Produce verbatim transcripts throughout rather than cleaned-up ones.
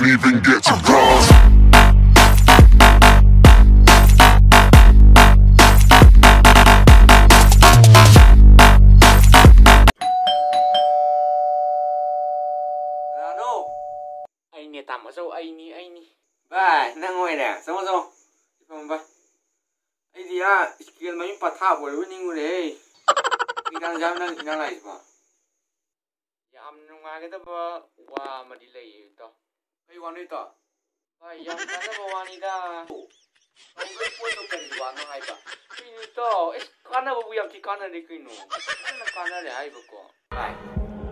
Even get to cross. ꯀꯅꯥꯅꯣ? ꯑꯩꯅꯦ, ꯇꯥꯃꯣ ꯆꯧ, ꯑꯩꯅꯤ, ꯑꯩꯅꯤ꯫ ꯚꯥꯏ, ꯅꯪ ꯑꯣꯏꯔꯦ? ꯆꯪꯉꯣ, ꯆꯪꯉꯣ꯫ ꯏꯐꯝ ꯚꯥꯏ꯫ ꯑꯩꯗꯤ ꯑꯥ ꯏꯁꯀꯦꯜ ꯃꯌꯨꯝ ꯄꯊꯥꯞ ꯑꯣꯏꯔꯕꯣꯏ ꯅꯤꯡꯉꯨꯔꯦ꯫ ꯀꯩ ꯀꯥꯟꯖꯥꯕ ꯅꯪ ꯏꯟꯖꯥꯡ ꯂꯥꯛꯏꯁꯤꯕꯣ? ꯌꯥꯝ ꯅꯨꯡꯉꯥꯏꯒꯗꯕ ꯋꯥ ꯑꯃꯗꯤ ꯂꯩꯌꯦ, ꯏꯇꯥꯎ꯫ ꯀꯩ ꯋꯥꯅꯣ, ꯏꯇꯥꯎ? ꯚꯥꯏ, ꯌꯥꯝ ꯀꯥꯟꯅꯕ ꯋꯥꯅꯤꯗ꯫ ꯇꯧꯗꯣꯏ ꯄꯣꯠꯇꯣ ꯀꯔꯤ ꯋꯥꯅꯣ ꯍꯥꯏꯕ? ꯀꯩꯅꯣ, ꯏꯇꯥꯎ? ꯑꯦꯁ, ꯀꯥꯟꯅꯕꯕꯨ ꯌꯥꯝ ꯊꯤ ꯀꯥꯟꯅꯔꯦ ꯀꯩꯅꯣ꯫ ꯐꯖꯅ ꯀꯥꯟꯅꯔꯦ ꯍꯥꯏꯕꯀꯣ꯫ ꯚꯥꯏ,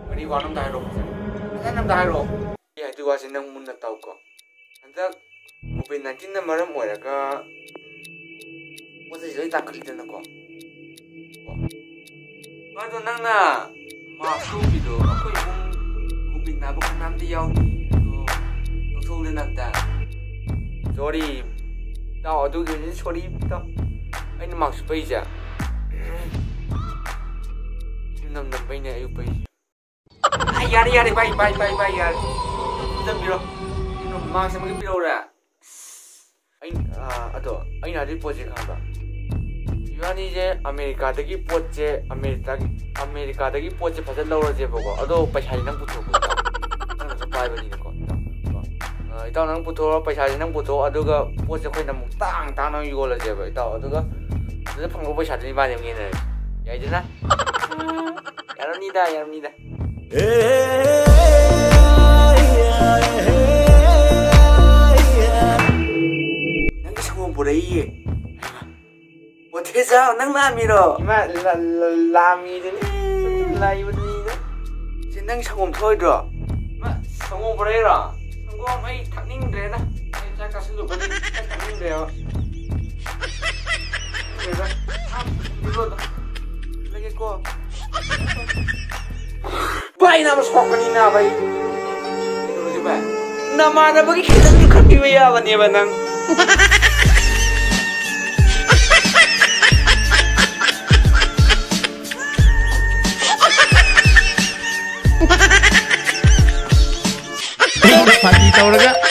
ꯀꯔꯤ ꯋꯥꯅꯣ ꯑꯝꯇ ꯍꯥꯏꯔꯛꯑꯣ ꯐꯖꯅ꯫ ꯐꯖꯅ ꯑꯝꯇ ꯍꯥꯏꯔꯛꯑꯣ꯫ ꯑꯩ ꯍꯥꯏꯗꯣꯏ ꯋꯥꯁꯦ ꯅꯪ ꯃꯨꯟꯅ ꯇꯥꯎꯀꯣ꯫ ꯍꯟꯗꯛ COVID nineteenꯅ ꯃꯔꯝ ꯑꯣꯏꯔꯒ, ꯎꯝ, ꯄꯣꯠ ꯆꯩꯁꯦ ꯂꯣꯏ ꯇꯥꯡꯈꯠꯂꯤꯗꯅꯀꯣ꯫ ꯀꯣ꯫ ꯑꯗꯣ ꯅꯪꯅ mask ꯎꯞꯄꯤꯗꯣ ꯑꯩꯈꯣꯏ ꯏꯃꯨꯡ COVID ꯅꯥꯕ ꯀꯅꯥꯝꯇ ꯌꯥꯎꯗꯦ꯫ ꯑꯗꯣ ꯂꯧꯊꯣꯛꯎꯗꯅ ꯑꯝꯇ꯫ Sorry, ꯏꯇꯥꯎ, ꯑꯗꯨꯒꯤꯅꯤ, sorry, ꯏꯇꯥꯎ꯫ ꯑꯩꯅ mask ꯎꯞꯄꯛꯏꯁꯦ ꯌꯨꯝ ꯅꯝ ꯅꯝꯕꯩꯅꯦ ꯑꯩ ꯎꯞꯄꯛꯏꯁꯦ꯫ ꯑꯥꯏ, ꯌꯥꯔꯦ, ꯌꯥꯔꯦ, ꯚꯥꯏ, ꯚꯥꯏ, ꯚꯥꯏ, ꯚꯥꯏ, ꯌꯥꯔꯦ꯫ ꯈꯤꯇꯪ ꯄꯤꯔꯣ꯫ ꯀꯩꯅꯣ, mask ꯑꯃꯒ ꯄꯤꯔꯛꯎꯔꯥ? ꯑꯩ, ꯑꯥ, ꯑꯗꯣ ꯑꯩꯅ ꯍꯥꯏꯗꯣꯏ ꯄꯣꯠꯁꯦ ꯈꯪꯕ꯭ꯔꯥ? ꯏꯕꯥꯅꯤꯁꯦ ꯑꯃꯦꯔꯤꯀꯥꯗꯒꯤ ꯄꯣꯠꯁꯦ, ꯑꯃꯦꯔꯤꯀꯥꯒꯤ, ꯑꯃꯦꯔꯤꯀꯥꯗꯒꯤ ꯄꯣꯠꯁꯦ ꯐꯖꯅ ꯂꯧꯔꯁꯦꯕꯀꯣ꯫ ꯑꯗꯣ ꯄꯩꯁꯥꯗꯤ ꯅꯪ ꯄꯨꯊꯣꯛꯄ, ꯅꯪꯅꯁꯨ ꯄꯥꯏꯕꯅꯤꯅꯀꯣ꯫ ꯑꯥ, ꯏꯇꯥꯎ, ꯅꯪ ꯄꯨꯊꯣꯛꯑꯣ, ꯄꯩꯁꯥꯁꯦ ꯅꯪ ꯄꯨꯊꯣꯛꯑꯣ, ꯑꯗꯨꯒ ꯄꯣꯠꯁꯦ ꯑꯩꯈꯣꯏꯅ ꯑꯃꯨꯛ ꯇꯥꯡ ꯇꯥꯡꯅ ꯌꯣꯜꯂꯁꯦꯕ, ꯏꯇꯥꯎ꯫ ꯑꯗꯨꯒ ꯑꯗꯨꯗ ꯐꯪꯕ ꯄꯩꯁꯥꯗꯨꯅ ꯏꯕꯥꯅꯤ ꯑꯃꯨꯛ ꯌꯦꯟꯅꯔꯁꯦ꯫ ꯌꯥꯏꯗꯅ? ꯌꯥꯔꯝꯅꯤꯗ, ꯌꯥꯔꯝꯅꯤꯗ꯫ ꯅꯪꯒꯤ ꯁꯪꯒꯣꯝ ꯄꯨꯔꯛꯏꯌꯦ꯫ ꯃꯣꯊꯦꯖꯥꯎ, ꯅꯪ ꯂꯥꯛꯑꯝꯃꯤꯔꯣ? ꯏꯃꯥ, ꯂꯥ-, ꯂꯥ-, ꯂꯥꯛꯑꯝꯃꯤꯗꯨꯅꯤ꯫ ꯂꯥꯛꯏꯕꯗꯨꯅꯤꯗ꯫ ꯁꯤ ꯅꯪ ꯁꯪꯒꯣꯝ ꯊꯣꯛꯑꯣꯏꯗ꯭ꯔꯣ? ꯏꯃꯥ, ꯁꯪꯒꯣꯝ ꯄꯨꯔꯛꯏꯔꯣ? ꯁꯪꯒꯣꯝ ꯑꯩ ꯊꯛꯅꯤꯡꯗ꯭ꯔꯦꯗ꯫ ꯑꯩ ꯆꯥꯛ ꯆꯥꯁꯤꯜꯂꯨꯕꯗꯒꯤ ꯆꯥꯛ ꯊꯛꯅꯤꯡꯗ꯭ꯔꯦꯕ꯫ ꯈꯪꯗ꯭ꯔꯦꯗ꯫ ꯊꯥꯡ ꯄꯤꯔꯣꯗ꯫ ꯂꯩꯒꯦꯀꯣ꯫ ꯚꯥꯏ, ꯅꯥꯕ ꯁꯣꯛꯀꯅꯤ ꯅꯥꯕ ꯑꯩ꯫ ꯀꯩꯗꯧꯔꯒꯦ ꯚꯥꯏ? ꯅꯃꯥꯟꯅꯕꯒꯤ ꯈꯤꯇꯪꯁꯨ ꯈꯟꯕꯤꯕ ꯌꯥꯕꯅꯦꯕ ꯅꯪ꯫ ꯐꯥꯒꯤ ꯇꯧꯔꯒ꯫